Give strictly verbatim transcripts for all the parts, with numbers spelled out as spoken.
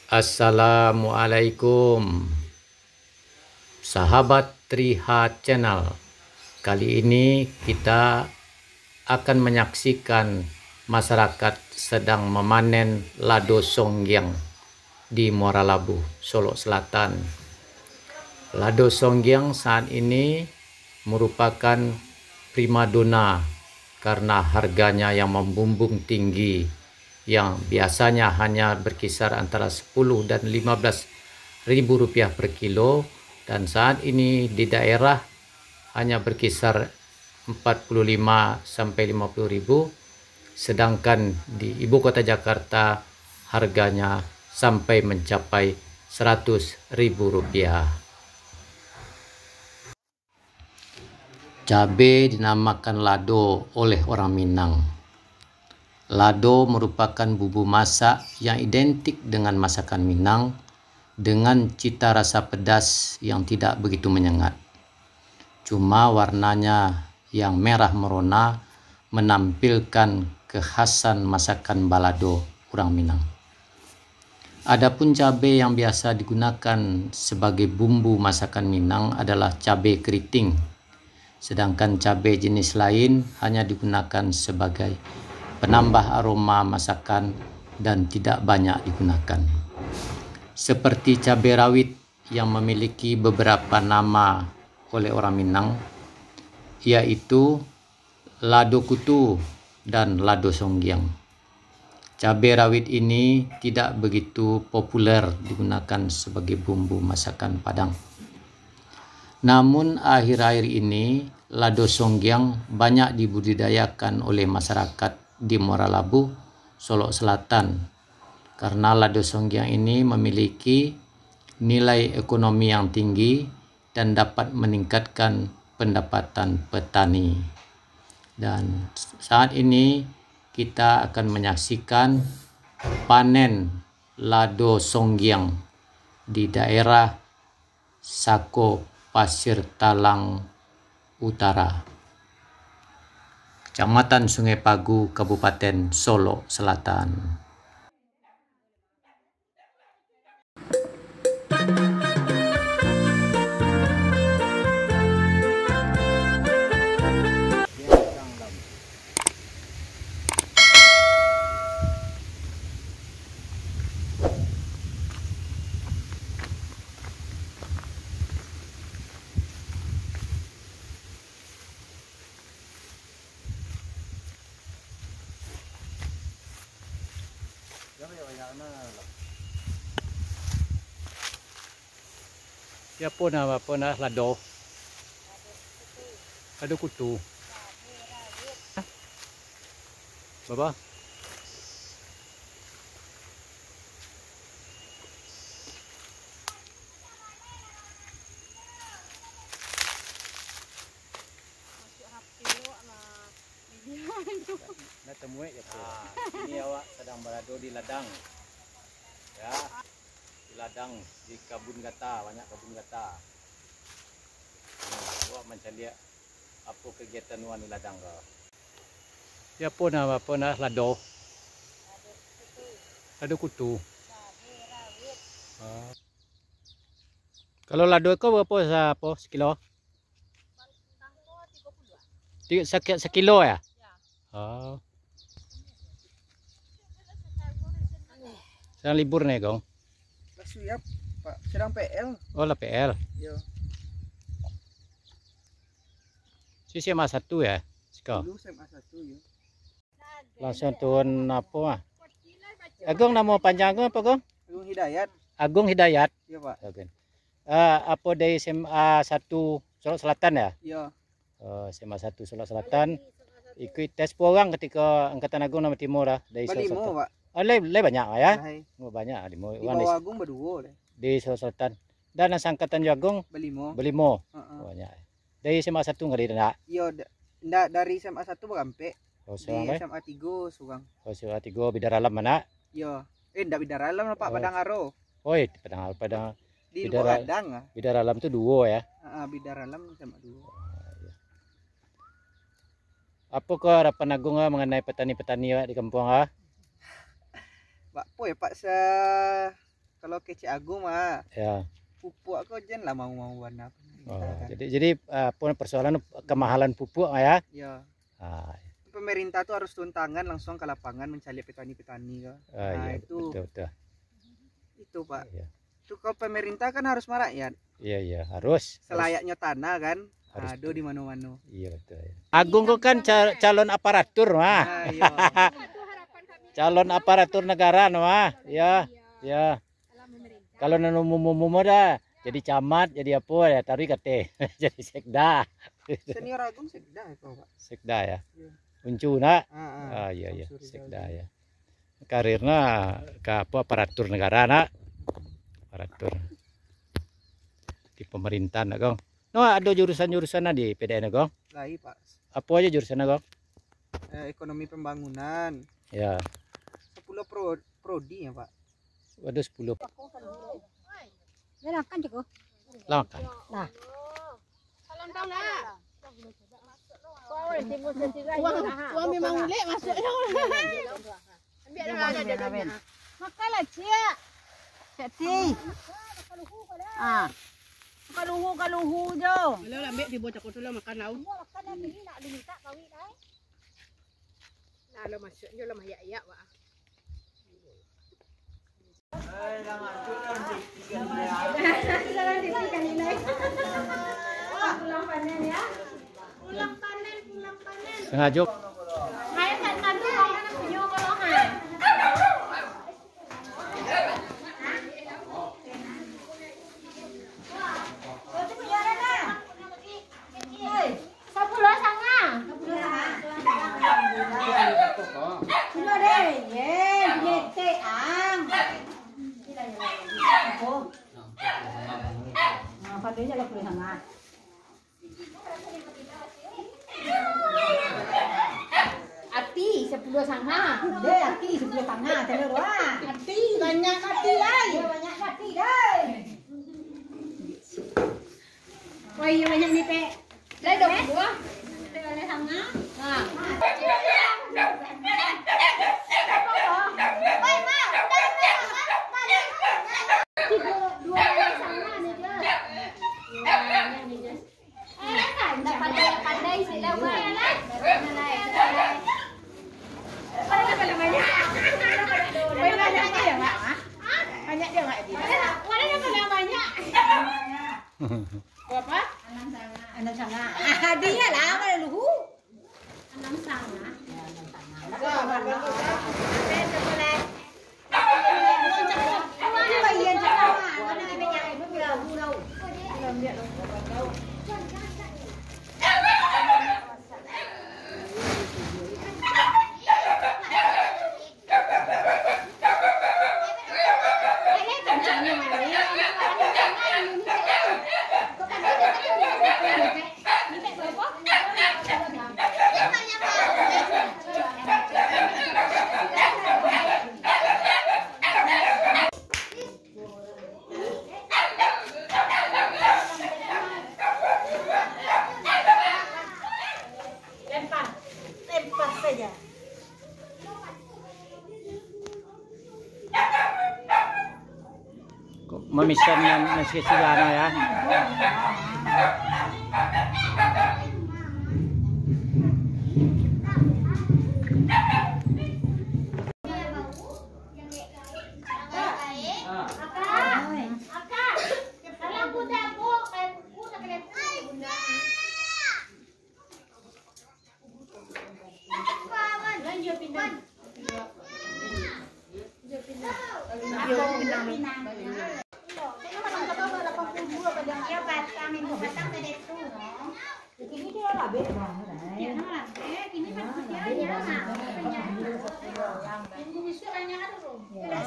Assalamualaikum, sahabat Triha Channel. Kali ini kita akan menyaksikan masyarakat sedang memanen lado songgiang di Muara Labuh, Solok Selatan. Lado songgiang saat ini merupakan primadona karena harganya yang membumbung tinggi, yang biasanya hanya berkisar antara sepuluh dan lima belas ribu rupiah per kilo, dan saat ini di daerah hanya berkisar empat puluh lima sampai lima puluh ribu, sedangkan di ibu kota Jakarta harganya sampai mencapai seratus ribu rupiah. Cabe dinamakan lado oleh orang Minang. Lado merupakan bumbu masak yang identik dengan masakan Minang, dengan cita rasa pedas yang tidak begitu menyengat. Cuma warnanya yang merah merona menampilkan kekhasan masakan balado urang Minang. Adapun cabe yang biasa digunakan sebagai bumbu masakan Minang adalah cabe keriting, sedangkan cabe jenis lain hanya digunakan sebagai penambah aroma masakan dan tidak banyak digunakan. Seperti cabe rawit yang memiliki beberapa nama oleh orang Minang, yaitu lado kutu dan lado songgiang. Cabe rawit ini tidak begitu populer digunakan sebagai bumbu masakan Padang. Namun, akhir-akhir ini, lado songgiang banyak dibudidayakan oleh masyarakat di Muara Labuh, Solok Selatan, karena lado songgiang ini memiliki nilai ekonomi yang tinggi dan dapat meningkatkan pendapatan petani. Dan saat ini kita akan menyaksikan panen lado songgiang di daerah Sako Pasir Talang Utara, Kecamatan Sungai Pagu, Kabupaten Solok Selatan. Siapo nah, apo nah, lado? Lado kutu. Bapa? Masuk H P awak lah. Nak, nak temuik je tu. Ah, kini awak sadang barado di ladang. Ya, di ladang, di kabun gata, banyak kabun gata. Nah, awak mancaliak apo kagiatan wan di ladang ko. Siapo nah, apo nah, lado? Lado kutu. Ah. Kalau lado ko barapo sa-, apo, sakilo? Ti-, saki-, sakilo ya? Oh. Sadang libur ni, Gong? Lah suyap, Pak. Sadang P L. Oh, lah P L. Yo. Si S M A satu ya? Siko. Dulu S M A satu, yo. Langsuang turun apo ah? Agung, namo panjang Agung apo, Gung? Agung Hidayat. Agung Hidayat. Iyo, Pak. Oke. Ah, apo dari S M A satu Solok Selatan ya? Iyo. Oh, S M A satu Solok Selatan. Ikuik tes pulang katiko Angkatan Agung Namo Timur lah, dari Solok Selatan. Balimo, Pak. Oh, lai, lai banyak lah ya? Lai. Oh, banyak lah, limo urang. Di bawah Agung baduo lai. Di Solok Selatan. Dan nan saangkatan jo Agung? Balimo. Balimo. Heeh. Oh, banyak. Dari S M A satu ngali ndak? Iyo, da-, ndak, dari S M A satu barampek. Oh, surang. Di S M A tigo surang. Oh, S M A tigo Bidaralam anak? Iyo. Eh, ndak Bidaralam lah, Pak, oh. Padang Aro. Oh, iya, Padang Aro, Padang. Di Bidara-, Lubuk Ladang lah. Bidaralam tu duo ya? Heeh, Bidaralam S M A duo. Oh, iya. Apo ko harapan Agung ah, manganai patani-patani awak di kampuang ah? Bak apo ya, Pak, sa-, Kalau kecek Agung mah, ya, pupuk ko jan lah mau-mau bana. Oh, jadi, jadi, ah, apa, persoalan kemahalan pupuk mah, ya? Ya. Ah. Pemerintah tu harus turun tangan langsung ke lapangan mencari petani-petani ko. Ah, nah, iya, itu, betul, betul. Itu, Pak. Iya. Itu kalau pemerintah kan harus marakyat. Iya, iya, harus. Selayaknya tanah kan, harus ada di mano-mano. Iya, betul, ya. Agung ko kan ca-, calon aparatur mah. Ah, iya. Calon aparatur negara mah. Ya, ya. Kalau nan umum-umum dah, jadi camat, jadi apa, ya, taruih kateh. Jadi sekda. Senior Agung sekda ko, Pak. Sekda, ya. Iya. Uncu, nak? Ah, ah. Ah, iya, iya. Samsuri sekda, Jawa. Ya. Karirnya ka apa, aparatur negara, nak? Aparatur. Di pemerintahan, nak, Gong? No, ada jurusan-jurusan di P D N, Gong? Lai, Pak. Apa aja jurusan, Gong? Eh, ekonomi pembangunan. Ya. Sepuluh pro-, prodi ya, Pak. Waduh, sepuluh. Dah makan, Ciko? Lah makan. Nah. Wah, wah, memang ulek masuknya. Ambil dah, ada, ada, ada. Makanlah, Cik. Cik Ti. Ah. Kaluhu, kaluhu jo. Alah, ambil tibo cako tu lah, makan lah. Makan lah, ni nak diminta kawin, ai. Nah, lah masuk je lah, mayak-yak, wak. Pulang panen, ya. Pulang panen, pulang panen. Sengaja. Hai, tak tantu, kamu nak punya kalau, ha? Sapuluah sanga. Sapuluah sanga. Sudah deh, ye, nyetek ang. Apa? Nah, padanya lah puluah sanga. Ati sapuluah sanga. Deh, ati sapuluah sanga, tanya doang. Ati, banyak ati, ai. Iya, banyak ati, deh. Oh iya, banyak ni, Pek. Lai dua puluah. Lai sanga. Nah. Oi, Mak, udah, udah, udah, udah. Dua, dua lai sanga ni, Jos. Dua lai ni, Jos. Eh, pandai, pandai sila buat. Banyak dia, Mak. Banyak dia, Mak. Mana dapat banyak? Berapa? Anam sanga. Anam sanga. Ah, dia lah, mana luhu? Anam sanga. Ya, anam sanga. Lempar, lempar saja. Kok mamisan nan nasi sugana ya?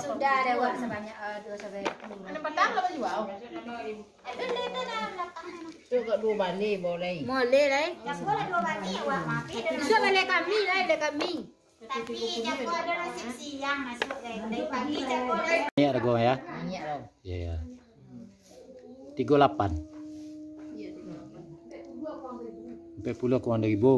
Sudah ada awak sebanyak, eh, dua sampai sepuluh. Ada petang lah baju, wow. Ada leta dalam lapang sana. Tu kat dua balai boleh. Boleh lah, eh. Yang sekolah dua balai, awak mampir. Besok balai kami lah, balai kami. Tapi jago ada nasib siang masuk, guys. Dari pagi jago ada. Minyak dah, ya? Minyak dah. Ya, ya. Tiga lapan. Empat puluh kurang dua ribu.